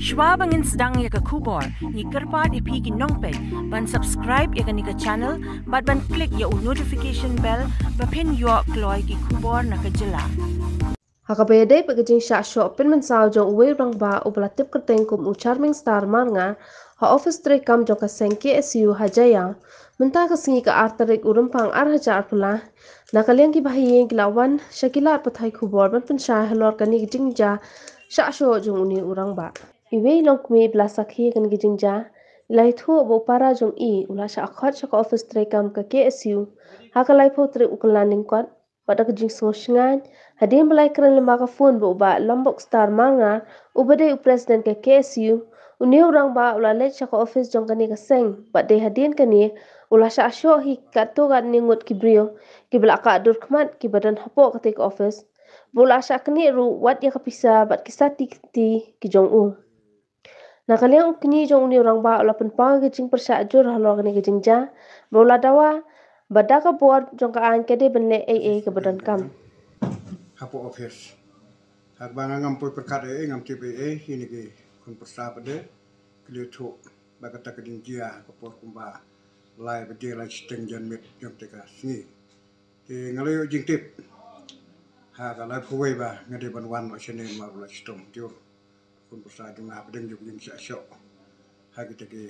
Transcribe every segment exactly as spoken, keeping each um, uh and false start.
Shwa ba ngin sdang ïa ka khubor, ngi kyrpad ïa phi ki nongpeit ban subscribe ïa kane ka channel bad ban click ïa u notification bell ba phin ïoh kloi ki khubor na ka jylla. Ha kaba ïadei bad ka jingshah shoh pynmynsaw jong uwei u rangbah uba la tip kyrteng kum u Charming Star Marngar ha office treikam jong ka seng K S U ha Jaiaw, mynta ka sngi ka ar tarik u Rymphang ar hajar arphew lai, na ka liang ki bahaïing ki la wan sha ki lad pathai khubor ban pynshai halor kane ka jingjia shah shoh jong une u rangbah. Iwei i longkmie ba la sakhi ïa kane ka jingjia i la ïathuh ba u para jong i u la shah khot sha ka office treikam ka K S U ha ka laiphew tarik u Kyllalyngkot, bad da ka jingsngewshngaiñ, hadien ba la ïakren lyngba ka phone bad u Bah Lambok Star Marngar uba dei u president ka K S U, une u rangbah u la leit sha ka office jong kane ka seng bad dei hadien kane u la shah shoh hi katto katne ngut ki briew kiba la kah dur khmat kiba don hapoh katei ka office, bad u la shah knieh ruh wat ïa ka pisa bad ki sati kti ki jong u. Na ka liang u kñi jong une u rangbah u la pynpaw ïa ka jingpyrshah jur halor kane ka jingjia bad u la dawa ba da ka bor jong ka aiñ ka dei ban leh ei ei kaba donkam. Hapoh office, haba nga ngam poi pyrkhat ei ei, ngam tip ei ei, kine ki khun pyrsa pat de ki la ïathuh ba kata ka jingjia ha ka por kumba lai baje lai shiteng janmiet jong kata ka sngi. Te nga la ïoh jingtip ha ka laiphew wei ba nga dei ban wan noh shane namar u la shitom jur khun pyrsa jong nga hapdeng jong ka jingshah shoh ha kita ki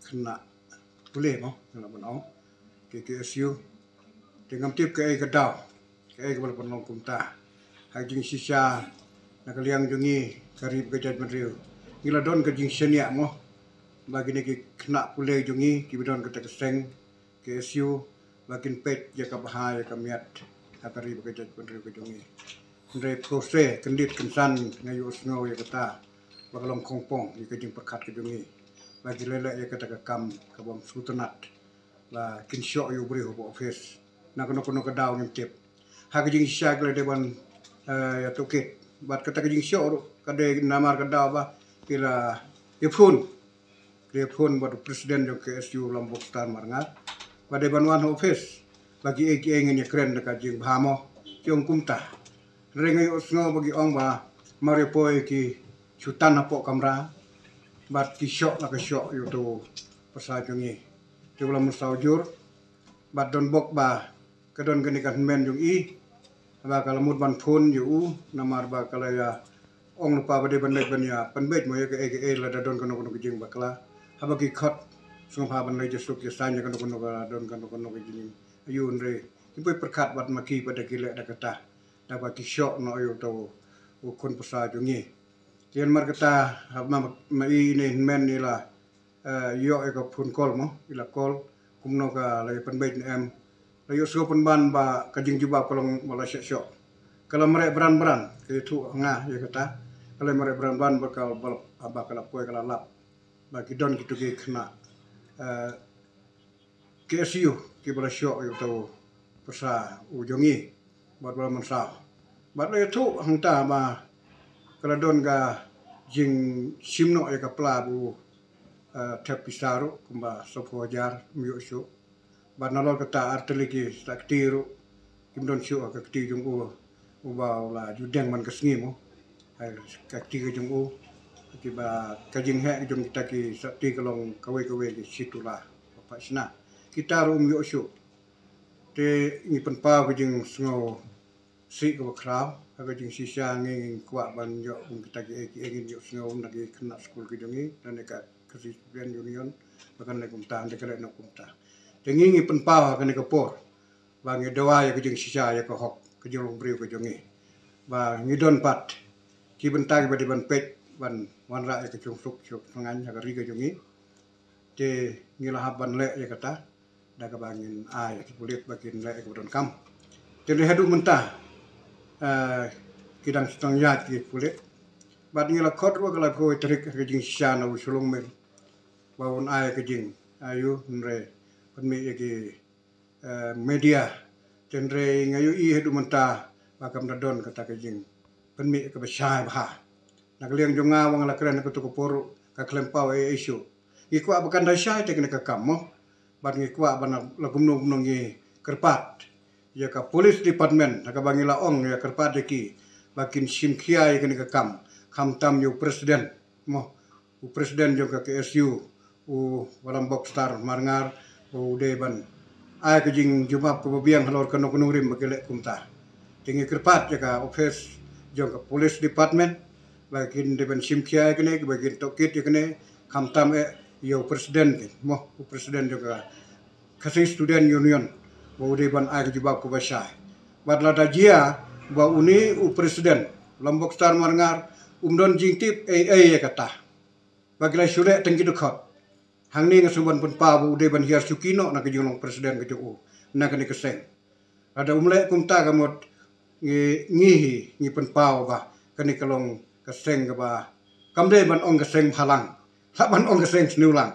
khynnah pule mo, nga la ban ong, ki K S U. Te ngam tip kaei ka daw, kaei kaba la pynlong kumta. Ha ka jingshisha na ka liang jong ngi ka ri bad ka jaitbynriew ngi la don ka jingshaniah mo ba kine ki khynnah pule jong ngi kiba don kata ka seng K S U ba kin peit ïa ka bha ïa ka miat ha ka ri bad ka jaitbynriew ka jong ngi. Hynrei pyrshah kyndit kynsan nga ïohsngew ïa kata ba ka long khongpong ïa ka jingpyrkhat ka jong ngi ba ki leh leh ïa kata ka kam ka bym sngewtynnat ba kin shoh ïa u briew hapoh office na kano kano ka daw ngim tip. Ha ka jingshisha ki la dei ban ïa tohkit bad kata ka jingshoh ruh ka dei namar ka daw ba ki la ïa phone ki la ïa phone bad u president jong K S U Lambok Star Marngar ba dei ban wan ha office ba kiei kiei ngin ïa kren da ka jingbha mo, ki ong kumta. Hynrei nga ïohsngew ba ki ong ba mar ïa poi ki shu tan hapoh kamra bad ki shoh la ka shoh ïa uto u pyrsa jong ngi. Te u la mynsaw jur bad don bok ba ka don kane ka hynmen jong i ba ka la mut ban phone ïa u namar ba ka la ïa ong lypa ba dei ban leit ban ïa pynbeit mo ïa kaei kaei lada don kano kano ka jingbakla. Haba ki khot sngewbha ban leit ïasuk ïasaiñ ïa kano kano ka don kano kano ka jing ayu, hynrei kim poi pyrkhat bad ma ki ba da ki leh da kata da ba ki shoh noh ïa uto u khun pyrsa jong ngi. Te namar kata haba ma i ine hynmen i la ïoh ïa ka phone call mo, i la call kumno ka la ïa pynbeit ne em. La ïohsngew pynban ba ka jingjubab ka long ba la shah shoh. Ka la mareh bran bran, ka ïathuh ha nga ïa kata. Ka la mareh bran bran ba ka ba ka la poi ka la lap ba ki don kito ki khynnah K S U kiba la shoh ïa uto u pyrsa u jong ngi bad ba la mynsaw. Bad la ïathuh hangta ba ka la don ka jingshim noh ïa ka pla ba u thep pisa ruh kumba sawphew hajar, ym ïoh shuh. Bad nalor kata ar tylli ki sakti ruh kim don shuh ha ka kti jong u uba u la ju deng man ka sngi mo. Ha ka kti ka jong u kiba ka jingheh ka jong kita ki sakti ka long kawei kawei ki shi tola, phad shna. Kita ruh ym ïoh shuh. Te ngi pynpaw ka jingsngew sih kaba khraw, ha ka jingshisha ngi kwah ban ïoh kum kita kiei kiei ngin ïohsngew na ki khynnah skul ki jong ngi, na ka Khasi Student Union ba kan leh kumta, hynrei ka leh noh kumta. Te ngi ngi pynpaw ha kane ka por ba ngi dawa ïa ka jingshisha ïa ka hok ka jinglong briew ka jong ngi ba ngi don pat ki bynta kiba dei ban peit ban wanrah ïa ka jingsuk suk sngewbha ha ka ri ka jong ngi. Te ngi la hap ban leh ïa kata da kaba ngin ai ïa ki pulit ba kin leh ïa kaba donkam. Te haduh mynta ki dang sdang ïaid ki pulit bad ngi la khot ruh ka la kawei tarik ha ka jingshisha na u Shalong Mil ba un ai ïa ka jing ayu, hynrei pynmih ïa ki media. Te hynrei nga ïohi haduh mynta ba kam da don kata ka jingpynmih kaba shai bha. Na ka liang jong nga ba nga la kren ha kato ka por ruh ka khlem paw ei ei shuh. Ngi kwah ba kan da shai te kane ka kam mo. Bad ngi kwah ba na la kumno kumno ngi kyrpad ïa ka police department ha kaba ngi la ong ïa kyrpad ïa ki ba kin shim khia ïa kane ka kam. khamtam ïa u president mo, u president jong ka K S U, u Bah Lambok Star Marngar, u dei ban ai ka jingjubab kaba biang halor kano kano rim ba ki leh kumta. Te ngi kyrpad ïa ka office jong ka police department ba kin dei ban shim khia ïa kane, ba kin tohkit ïa kane, khamtam eh ïa u president mo, u president jong ka Khasi Student Union, ba u dei ban ai ka jubab kaba shai. Bad lada jia ba une u president Lambok Star Marngar um don jingtip ei ei ïa kata, ba ki la shu leh tang ki dkhot, hangne nga sngewbha ban pynpaw ba u dei ban hiar shuki noh na ka jinglong president ka jong u na kane ka seng. Lada um leh kumta ka mut ngi, ngi hi ngi pynpaw ba kane ka long ka seng kaba, kam dei ban ong ka seng bhalang, lah ban ong ka seng sniewlang,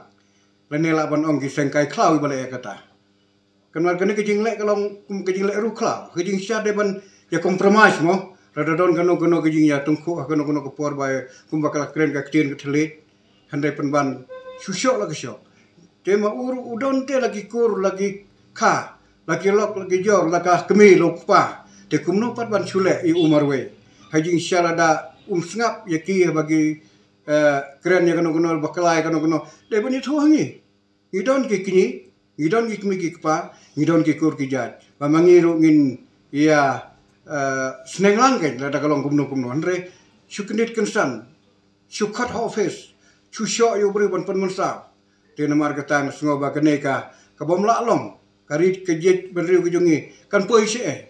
lane lah ban ong ki seng kai khlaw iba leh ïa kata. Kan mar kane ka jingleh ka long kum ka jingleh ruh khlaw, ka jingshisha dei ban ïa compromise mo. Lada don kano kano ka jingïatyngkhuh ha kano kano ka por ba kumba ka la kren ka ktien ka thylliej, hynrei pynban shu shoh la ka shoh. Te ma u ruh u don te la ki kur, la ki kha, la ki lok, la ki jor, la ka kmie la u kpa. Te kumno pat ban shu leh ïa u marwei? Ha jingshisha lada um sngap ïa ki ba ki, eh, kren ïa kano kano, bakla ïa kano kano, dei ban ïathuh ha ngi. Ngi don ki kñi, ngi don ki kmie ki kpa, ngi don ki kur ki jait. Ba ma ngi ruh ngin ïa, eh, sneng lang kein lada ka long kumno kumno. Hynrei shu kyndit kynsan, shu khot ha office, shu shoh ïa u briew ban pynmynsaw. Te namar kata nga sngew ba kane ka, ka bym lah long, ka ri ka jied bynriew ka jong ngi kan poi shaei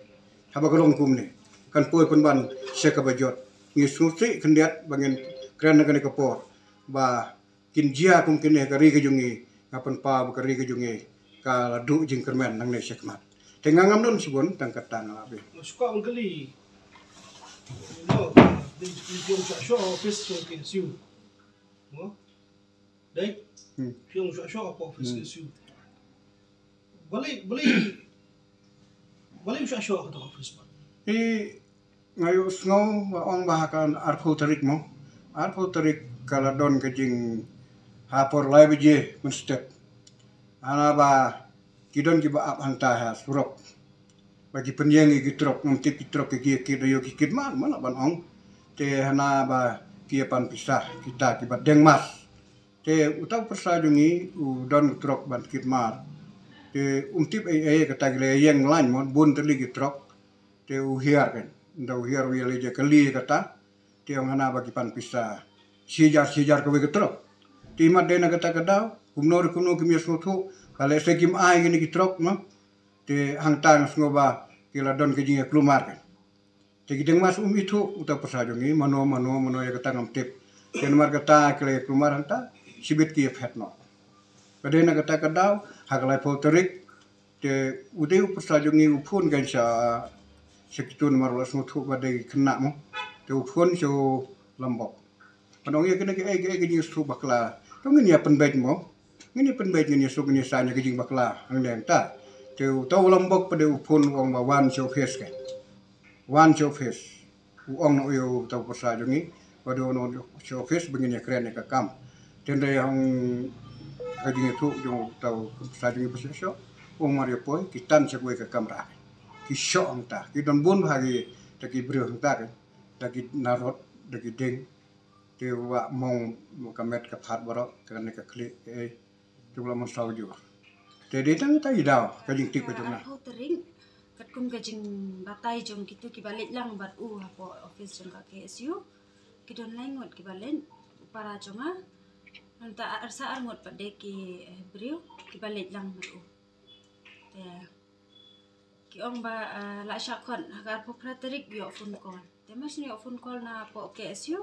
haba ka long kumne? Kan poi pynban sha kaba jot. Ngi sngewsih khyndiat ba ngin kren ha kane ka por ba kin jia kum kine ha ka ri ka jong ngi. Nga pynpaw ba ka ri ka jong ngi ka la duh jingkyrmen nangne shakhmat. Te nga ngam don shibun, tang kata nga la ap. Shuwa ban kylli. No, phi ong shuwa shuwa office jong K S U. Mo? Dei? Hmm. Phi ong shuwa shuwa office Hmm. K S U. Balei, balei, balei shuwa shuwa kata office pat? Nga ïohsngew ba ong ba ha ka arphew tarik mo. Arphew tarik ka la don ka jing, ha por lai baje mynstep. Hana ba ki don kiba ap hangta ha surok. Ba ki pynïeng ïa ki trok, ngam tip ki trok ki, ki, ki da ïoh ki kit mar, mar lah ban ong. Te hana ba ki ïa pan pisa, kita kiba deng mask. Te uta u pyrsa jong ngi u don u trok ban kit mar. Te um tip ei ei, kata ki la ïeng lain mo, bun tylli ki trok. Te u hiar kan. Ynda u hiar u ïaleh jaka li kata. Te ong hana ba ki pan pisa shi hajar shi hajar kawei ka trok. Te imat dei na kata ka daw, kumno re kumno kim ïasngewthuh, ka lehse kim ai kine ki trok mo. Te hangta nga sngew ba ki la don ka jingïaklumar kan. Te ki deng mask um ithuh, uta u pyrsa jong ngi, mano, mano, mano ïa kata ngam tip. Te namar kata ki la ïaklumar hangta, shibit ki ïaphet noh. Ka dei na kata ka daw, ha ka laiphew tarik, te u dei u pyrsa jong ngi u phone kan sha, sha kito namar u la sngewthuh ba dei khynnah mo. Te u phone sha u Lambok. Ban ong ïa kine kiei kiei ki jingsngewthuh bakla. To ngin ïa pynbeit mo. Ngin ïa pynbeit, ngin ïa suk, ngin ïa saiñ ïa ki jingbakla hangne hangta. Te uta u Lambok pat de u phone u ong ba wan sha office kan. Wan sha office. U ong noh ïa uta u pyrsa jong ngi ba dei u noh sha office ba ngin ïa kren ïa ka kam. Te hynrei hangta ka jingïathuh jong uta u pyrsa jong ngi ba shisha, u ong mar ïa poi, ki tan sha kawei ka kamra. Ki shoh hangta. Ki don bun bha kita ki briew hangta kan. Da ki narod, da ki dieng. Te u wah mong ka met ka phad baroh, kane ka khlieh kaei. Te u la mynsaw jur. Te dei tang ta i daw ka jingtip ka jong nga. Arphew tarik, katkum ka jingbatai jong kito kiba leit lang bad u hapoh office jong ka K S U, ki don lai ngut kiba leit, u para jong nga. Nangta ar sa ar ngut pat de ki, eh, briew kiba leit lang bad u. Te ki ong ba, ah, la shah khot ha ka arphew phra tarik ïoh phone call. Te ma shu ïoh phone call na poh K S U,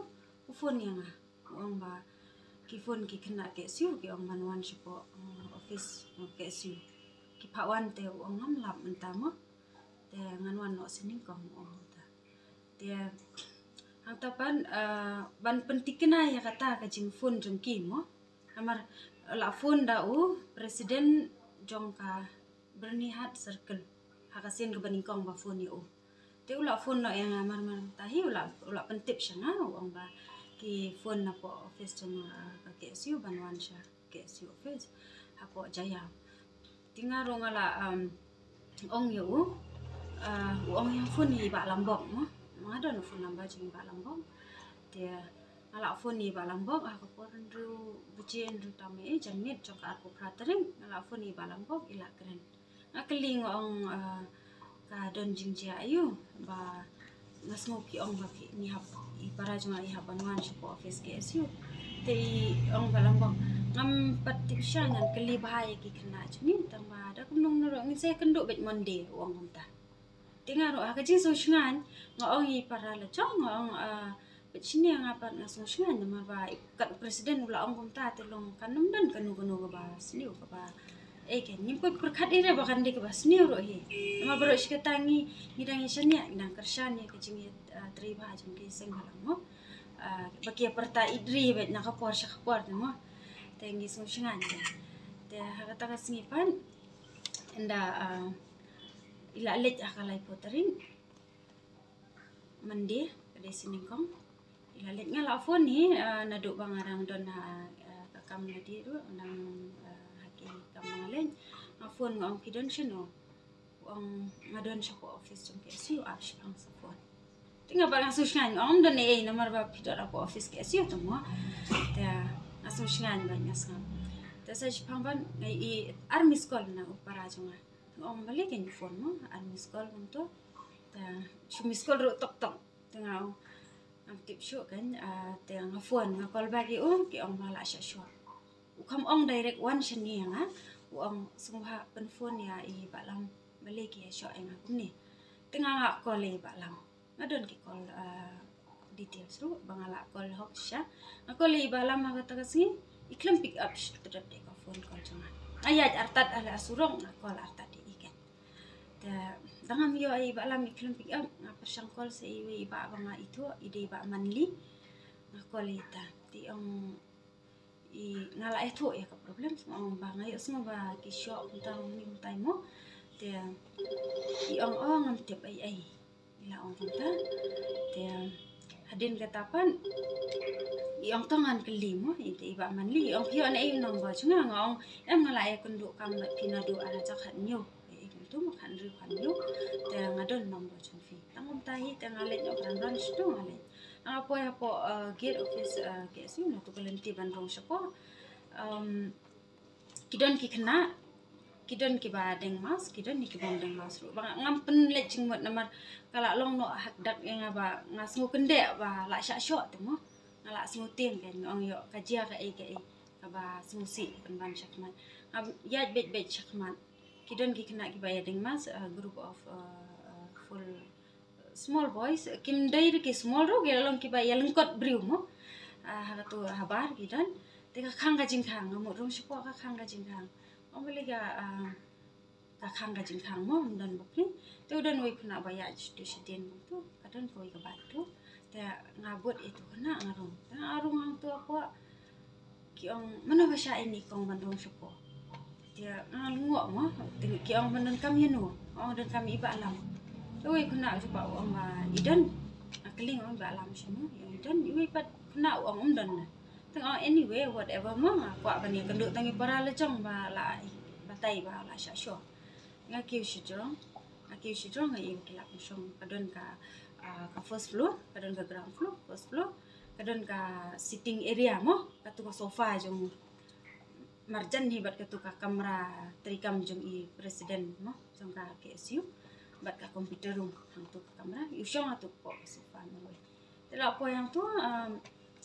u phone ïa nga. U ong ba ki phone ki khynnah K S U, ki ong ban wan sha poh, mm, office, mm, K S U. Ki phah wan te u ong ngam lap mynta mo. Te ngan wan noh sha nyngkong, u ong mynta. Te hangta pat, ah, ban pynthikna ïa kata ka jingphone jong ki mo. Namar la phone da u president jong ka Byrnihat Circle. Ha ka sien kaba nyngkong ba phone ïa u. Te u la phone noh ïa nga mar mar mynta hi, u la, u la pyntip sha nga, u ong ba ki phone na poh office jong, ah, ka K S U ban wan sha K S U office hapoh Jaiaw. Te nga ruh nga la, um, ong ïa u, ah, u ong ïa phone ïa i Bah Lambok mo. Nga don phone number jong i Bah Lambok. Te Nga la phone ïa i Bah Langbok ha ka por hynriew baje, hynriew tam eh, janmiet jong ka arphew phra tarik, nga la phone ïa i Bah Langbok, i la kren. Nga kylli, nga ong, ah, ka don jingjia aïu ba nga sngew ki ong ba ki, ngi hap, i para jong nga i hap ban wan sha ka office K S U. Te i ong Bah Langbok, ngam pat tip sha, ngan kylli bha ïa ki khynnah jong ngi, tang ba da kumno kumno ruh ngin sa ïakynduh beit Monday, u ong kumta. Te nga ruh ha ka jingsngewsngaiñ nga ong ïa i para la jong, nga ong, ah, bad shane nga pat nga sngewsngaiñ namar ba i kat president u la ong kumta, te long kan ym don kano kano kaba sniew kaba, eh, kan ngim pat pyrkhat ïa re ba kan dei kaba sniew ruh hi. Namar baroh shi katta ngi, ngi dang ïa shaniah, ngi dang kyrshan ïa ka jingïa, ah, trei bha jong ki seng bhalang mo. Ah, ba ki ïa pyrta ïa ri bad na ka por sha ka por te mo. Te ngi sngewsngaiñ te. Te ha kata ka sngi pat ynda, ah, i la leit ha ka laiphew tarik, Monday, ka dei shi nyngkong. I la leit, nga la phone hi, ah, naduh ba nga dang don ha, ah, ka kam lade ruh, dang, ah, ha ki kam ba nga leit. Nga phone nga ong phi don shano? U ong nga don sha ka office jong K S U, ap shipang sa phone. Te nga ba nga sngewsngaiñ, nga ong don ei ei namar ba phi don ha ka office K S U te mo. Te nga sngewsngaiñ ba nga sngap. Te sa shipang ban nga i ar miss call na u para jong nga. Nga ong balei kan phone mo, ar miss call kumto. Te shu miss call ruh tok tok. Te nga ong ngam tip shuh kan, ah, te nga phone, nga call back ïa u, ki ong ba la shah shoh. U kham ong direct wan shane ïa nga, u ong sngewbha pynphone ïa i Bah Lam, balei ki ïa shoh ïa nga kumne. Te nga, nga call ïa i Bah Lam. Nga don ki call, ah, details ruh ba nga la call hok shisha. Nga call ïa i Bah Lam ha kata ka sngi, i khlem pick up shuh, te dep dei ka phone call jong nga. Nga ïaid artat ha la surok, nga call artat ïa i kan. Te da ngam ïoh ïa i Bah Lam, i khlem pick up, nga pyrshang call sa iwei i bah ba nga ithuh, i dei i Bah Manli. Nga call ïa ita. Te i ong i, nga la ïathuh ïa ka problem, nga ong ba nga ïohsngew ba ki shoh kumta kumne kumta mo. Te i ong, oh, ngam tip ei ei. I la ong kumta. Te hadien kata pat i ong to ngan kylli mo, i te i Bah Manli, i ong phi ïoh na ei u number jong nga, nga ong em, nga la ïakynduh kam bad phi naduh ar hajar khathynñiew. Ei ei kumto mo, khathynriew khathynñiew. Te nga don number jong phi. Tang kumta hi te nga leit noh kren ran shuh nga leit. Nga poi hapoh, eh, gate office, eh, K S U, na tu ka lynti ban rung shapoh. Em, ki don ki khynnah, ki don kiba deng mask, ki don ki bym deng mask ruh. Ba nga, ngam pynleit jingmut namar ka la long noh hakdak ïa nga ba nga sngew kyndeh ba la shah shoh te mo. Nga la sngew tieng kan, nga ong ïoh ka jia kaei kaei kaba sngewsih pynban shakhmat. Ngam ïaid beit beit shakhmat. Ki don ki khynnah kiba ïa deng mask, a group of, uh, uh, full, uh, small boys, kim dei ruh ki small ruh, ki la long kiba ïa lyngkot briew mo. Ah, ha katu habar ki don. Te ka khang ka jingkhang, nga mut rung shapoh ka khang ka jingkhang. Ong balei ka, ah, ka khang ka jingkhang mo, ym don bapli. Te u don uwei u khynnah ba ïaid sha tu shadien kumtu, ka don kawei ka bad tu. Te nga bud ïa tu khynnah nga rung. Te nga rung hangtu hapoh. Ki ong mano ba shah ïa i kong ban rung shapoh. Te nga lyngngoh mo. Te ki ong ban donkam ïano. Nga ong donkam ïa i Bah Lam. Te uwei u khynnah u jubab u ong ba i don. Nga kylli nga ong i Bah Lam shano. I ong i don. Uwei pat u khynnah u ong um don. Te nga ong anyway, whatever mo, nga kwah ban ïakynduh tang ïa para la jong ba la batai ba la shah shoh. Nga kiew shajrong, nga kiew shajrong, nga ïohi ba ki la pynshong, ka don ka, ah, ka first floor, ka don ka ground floor, first floor, ka don ka sitting area mo, katu ka sofa jong marjan hi bad katu ka kamra treikam jong i president mo, jong ka K S U, bad ka computer room, hangtu ka kamra, i shong hatu ka sofa marwei. Te la poi hangtu, um,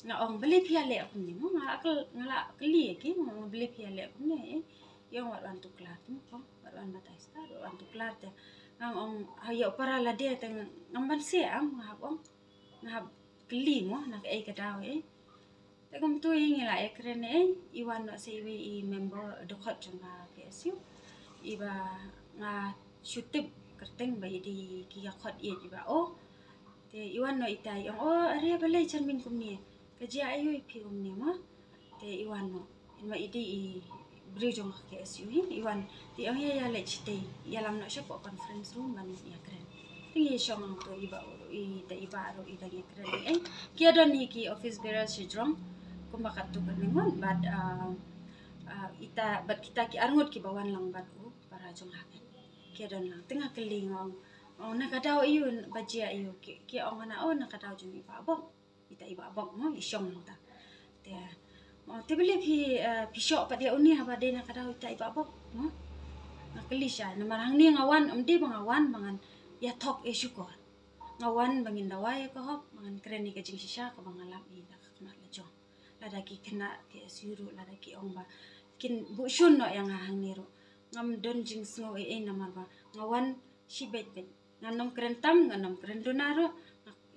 nga ong balei phi ïaleh kumne mo, nga la kyl-, nga la kylli ïa ki, nga ong balei phi ïaleh kumne, eh. Ki ong wat wan tuklar te mo, wat wan batai stad, wat wan tuklar te. Nga ong ha ïoh para lade te ngam banse am, nga hap ong, nga hap kylli mo na kaei ka daw, eh. Te kumtu hi ngi la ïakren, eh, i wan noh sa iwei i member dkhot jong ka K S U. Iba nga shu tip kyrteng ba i dei ki ïa khot ïeit iba, oh. Te i wan noh ita i ong, oh, are balei Charmin kumne. Ka jia aïu ïa phi kumne mo. Te i wan noh. Ynda i dei i briew jong ka K S U hi, i wan. Te i ong ïa ïa leit shatei. Ïalam noh shapoh conference room ban ïakren. Te ngi shong hangtu i bah ruh, i da i bah ruh i dang ïakren. Eh, ki ïa don hi ki office bearer shajrong. Kumba katto katne ngut bad, ah, ah, ita bad kita ki arngut kiba wan lang bad u para jong nga. Ki ïa don lang. Te nga kylli nga ong, ong na ka daw aïu ba jia aïu. Ki, ki ong na, oh, na ka daw jong i Bah Bok. Ita i Bah Bok mo, i shong nangta. Te mo, te balei phi, eh, phi shoh pat ïa une haba dei na ka daw ita i Bah Bok mo? Nga kylli sha, namar hangne nga wan, ym dei ba nga wan ba ngan ïa thok ïa shukor. Nga wan ba ngin dawa ïa ka hok, ba ngan kren ïa ka jingshisha kaba nga lap ïa ka khmat la jong. Lada ki khynnah K S U ruh, lada ki ong ba kin buh shun noh ïa nga hangne ruh, ngam don jingsngew ei ei namar ba nga wan shibit bit. Ngan ym kren tam, ngan ym kren duna ruh.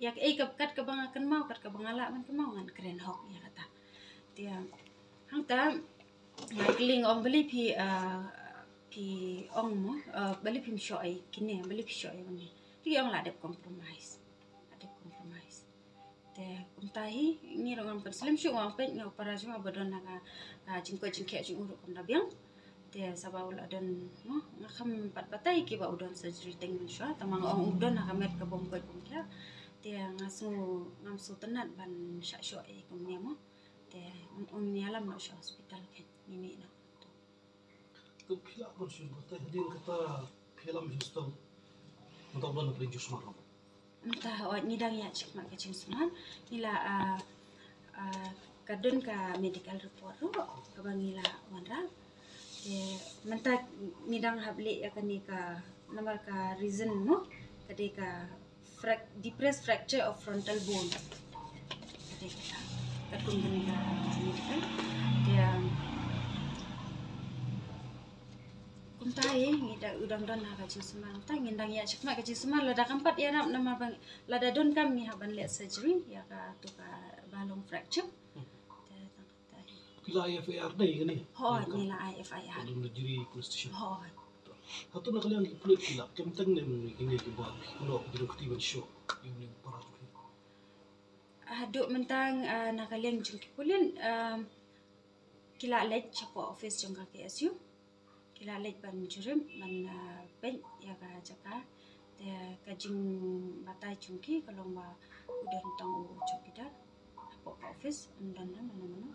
Ïa kaei kaba kat kaba nga kynmaw, kat kaba nga lah ban kynmaw, ngan kren hok ïa kata. Te hangta nga kylli, nga ong balei phi, ah, phi ong mo, ah, balei phim shoh ei kine, balei phi shoh ei une. Te ki ong la dep compromise. La dep compromise. Te kumta hi, ngi ruh ngam pynslem shuh, nga ong peit nga u para jong nga ba don ha ka, ka jingkoit jingkhiah jong u ruh kam da biang. Te sa ba u la don mo, nga kham pat batai kiba u don surgery teng mynshuwa, tangba nga ong u don ha ka met ka bym koit bym khiah. Te nga sngew ngam sngewtynnat ban shah shoh ei kumne mo. Te ym, ym ïalam noh sha hospital, khein ngi mih noh. To phi lah ban shu batai hadien kata, phi lam shu stop. Mynta u don ha pdeng jingsumar ruh. Mynta hooid ngi dang ïa check ma ka jingsumar. Ngi la, ah, ah, ka don ka medical report ruh kaba ngi la wanrah. Te mynta ngi dang hap leh ïa kane ka, namar ka reason mo, ka dei ka frac-, depressed fracture of frontal bone. Ka dei kata. Katkum kane ka medical. Te, um, kumta hi, ngi da, u dang don ha ka jingsumar, ta ngin dang ïa check ma ka jingsumar, lada kam pat ïarap namar ba lada don kam ngi hap ban leh surgery ïa katu kaba long fracture. Hmm. Te tang kata hi. Phi la ïa F I R dei kane? Hooid, ngi la ai F I R. Ka Dundajri Police Station. Hooid. Hato na ka liang ki pulit ki la kem teng ne kine kiba ki kynnoh ki dang kti ban shoh ïa une u para jong phi? Haduh mynta, ah, na ka liang jong ki pulit, ah, ki la leit shapoh office jong ka K S U. Ki la leit ban jurip, ban, ah, peit ïa ka jaka. Te ka jingbatai jong ki ka long ba u don tang u chowkidar hapoh ka office, ym don mano mano.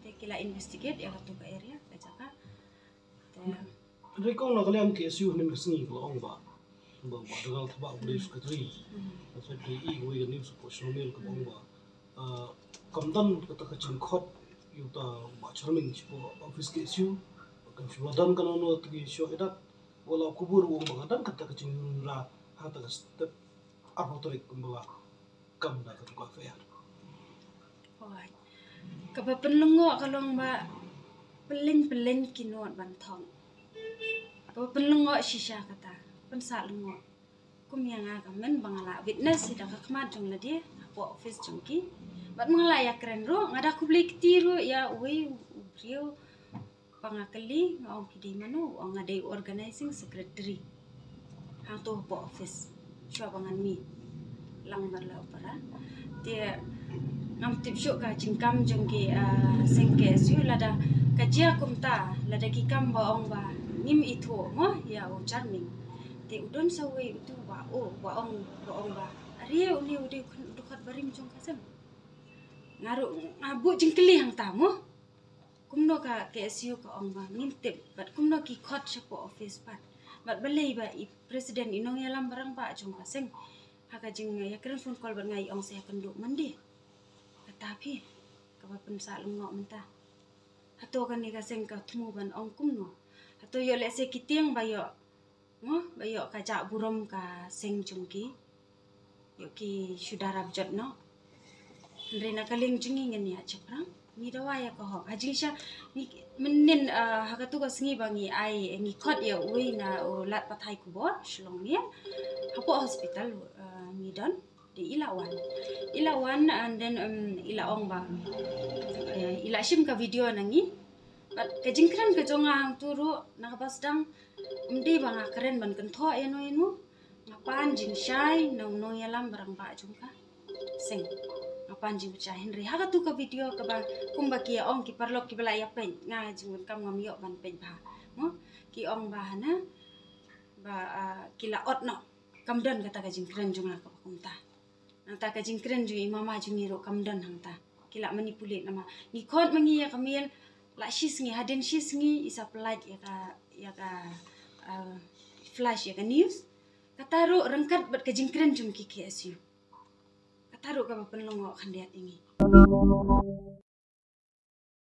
Te ki la investigate ïa katu ka area, ka jaka. Te Hynrei kong na ka liang K S U hynnin ka sngi ka la ong ba, ba, ba dang thabah u Secretary. Hmm. Ka Secretary i kawei ka news hapoh Shnong Mail kaba ong ba, ah, kam don kata ka jingkhot ïa uta u Bah Charming shapoh office K S U. Kam shu la don kano kano ki shoh ïadat. Wat la u khubor u ong ba ka don kata ka jingrah ha kata ka step arphew tarik kumba la kam da katu ka F I R. Hooid. Kaba pynlyngngoh ka long ba pynleng pynleng ki nud ban thok. Kaba pynlyngngoh shisha kata, pynsah lyngngoh. Kum ïa nga ka myn ba nga la witness hi da ka khmat jong lade hapoh office jong ki. Bad ma nga la ïa kren ruh, nga da khublei kti ruh ïa uwei u briew. Ba nga kylli, nga ong phi dei mano, u ong nga dei u organizing secretary hangto hapoh office. Shuwa ba ngan mih lang bad la u para. Te ngam tip shuh ka jingkam jong ki, ah, seng K S U, lada ka jia kumta, lada ki kam ba ong ba ngim ithuh mo ïa u Charming. Te u don sa uwei utu ba, oh, ba ong, ba ong ba, are une u dei u dkhot barim jong ka seng. Nga ruh nga buh jingkylli hangta mo. Kumno ka K S U ka ong ba ngim tip, bad kumno ki khot shapoh office pat. Bad balei ba i president, i nongïalam ba rangbah jong ka seng, ha ka jingïakren phone call bad nga, i ong sa ïakynduh Monday. Kata phi, kaba pynsah lyngngoh mynta. Hato kane ka seng ka thmu ban ong kumno? Hato ïoh lehse ki tieng ba ïoh Mo, ba ïoh ka jah burom ka seng jong ki. Ïoh ki shu da rap jot noh. Hynrei na ka liang jong ngi ngin ïa check pyrshang. Ngi dawa ïa ka hok. Ha jingshisha ngi mynnin, ah, ha katu ka sngi ba ngi ai, ngi khot ïa uwei na u lad pathai khubor Shillong Mail. Hapoh hospital, ah, ngi don. Te i la wan. I la wan and then, um, i la ong ba, eh, i la shim ka video na ngi. Bad ka jingkren ka jong nga hangtu ruh na kaba sdang, ym dei ba nga kren ban kynthoh ïano ïano. Nga pan jingshai na u nongïalam ba rangbah jong ka seng. Nga pan jingshai, hynrei ha katu ka video kaba kumba ki ong ki paralok kiba la ïa peit, nga jingdonkam ngam ïoh ban peit bha. Mo, ki ong ba hana ba, ah, ki la ot noh. Kam don kata ka jingkren jong nga kaba kumta. Nangta ka jingkren jong i mama jong ngi ruh kam don hangta. Ki la manipulate namar ngi khot ma ngi ïa ka mail, la shi sngi, hadien shi sngi i sa pynlait ïa ka, ïa ka, ah, flash ïa ka news. Kata ruh ryngkat bad ka jingkren jong ki K S U. Kat, Kata ruh kaba pynlyngngoh khyndiat ïa ngi.